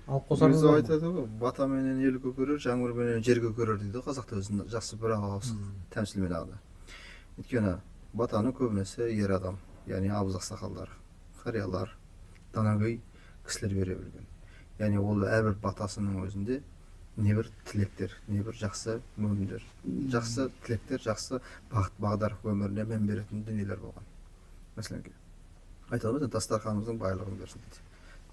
Алып қосарыңыз Өзі бар ма? Айтады ғой, батаменен ел көкерер, жаңбырменен жер көкерер дейді ғой қазақта, өзінің жақсы бір ауыз тәмсілмен алды. Өйткені батаны көбінесе ер адам, яғни абыз ақсақалдар, қариялар, данагөй кісілер бере білген. Яғни ол әрбір батасының өзінде небір тілектер, небір жақсы өмірлер, жақсы тілектер, жақсы бағыт бағдар, өміріне мән беретін дүниелер болған. Мәселен, айтады ғой, дастарханымыздың байлығын берсін дейді,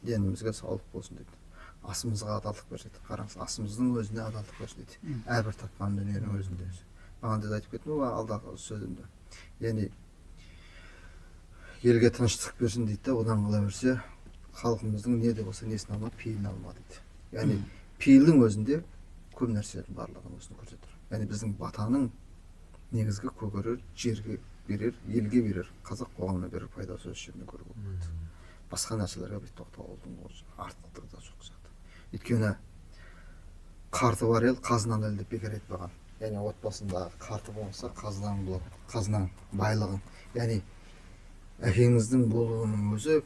денімізге саулық болсын дейді, асымызға адалдық берсін дейді. Қараңыз, асымыздың өзіне адалдық берсін дейді, әрбір тапқан дүниенің өзінде. Бағана да айтып кеттім ғой алдағы сөзімде. Яғни елге тыныштық берсін дейді да, одан қала берсе, халқымыздың не де болса несін алма, пейілін алма дейді. Яғни пейілдің өзінде көп нәрселердің барлығын осыны көрсетіп тұр. Яғни біздің батаның негізгі көкерер, жерге берер, елге берер, қазақ қоғамына берер пайдасы осы жерден көруге болады. Басқа нәрселерге бүйтіп тоқталудың артықтығы да жоқ сияқты. Өйткені қарты бар ел қазыналы ел деп бекер айтпаған. Яғни отбасындағы қарты болмаса, қазынаң болады, қазынаң, байлығың. Яғни әкеңіздің болуының өзі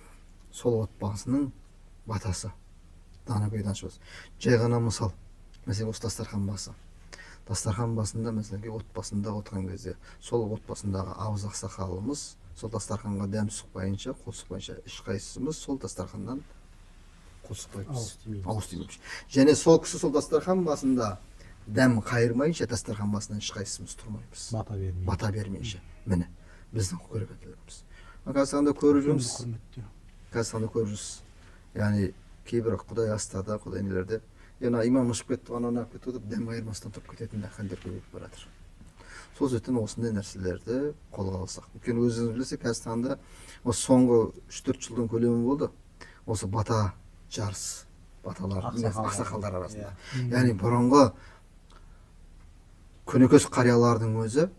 сол отбасының батасы, данагөй данышпан. Жай ғана мысал, мәселен, осы дастархан басы. Дастархан басында, мәселен, отбасында отырған кезде сол отбасындағы абыз ақсақалымыз сол дастарханға дәм сұқпайынша, қол сұқпайынша, ешқайсымыз сол дастарханнан қол сұқпаймыз. Ауыз тимейміз. Ауыз тимейміз. Және сол кісі сол дастархан басында дәм қайырмайынша, дастархан басынан ешқайсымыз тұрмаймыз. Бата бермей. Бата бермейінше. Міне, біздің көріп. Қазір таңда көріп жүрміз. Құрметтеу. Қазір таңда көріп жүрсіз. Яғни кейбір құдай астарда, құдай нелерде, ана имам ұшып кетті, анау неғып кетті деп дәм қайырмастан тұрып кететін халдер көбейіп бара жатыр. Сол себептен осындай нәрселерді қолға алсақ. Өйткені өзіңіз білесіз, қазір таңда осы соңғы 3-4 жылдың көлемі болды. Осы бата жарыс, баталар, Ақсақалдар. Ақсақалдар арасында. Яғни бұрынғы көнекөз қариялардың өзі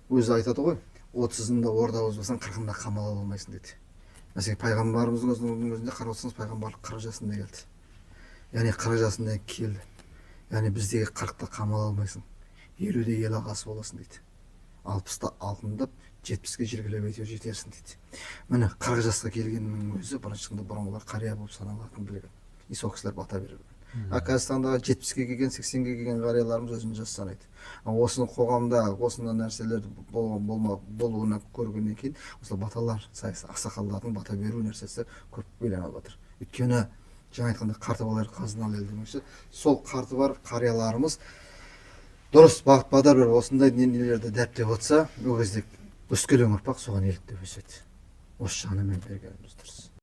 айтады ғой, 30-ында орда бұзбасаң, 40-ында қамал ала алмайсың дейді. Мәселен, пайғамбарымыздың өзінің өзінде қарап отырсаңыз, пайғамбарлық 40 жасында келді. Яғни 40 жасында келді. Яғни біздегі 40-та қамал алмайсың, 50-де ел ағасы боласың дейді, 60-та алтындап, 70-ке жергілеп әйтеуір жетерсің дейді. Міне, 40 жасқа келгеннің өзі бірінші бұрынғылар қария болып саналатынын білген и сол кісілер бата бере білген. А қазіргі таңдағы 70-ке келген, 80-ге келген қарияларымыз өзін жас санайды. А осыны қоғамда осындай нәрселерді болма, болуына көргеннен кейін осы баталар сайысы, ақсақалдардың бата беру нәрсесі көп белең алып жатыр. Өйткені жаңа айтқандай, қарты балалар қазыналы ел демекші, сол қарты бар қарияларымыз дұрыс бағыт бағдар беріп, осындай нелерді дәптеп отырса, ол кезде өскелең ұрпақ соған еліктеп өседі. Осы жағынан мән бергеніміз дұрыс.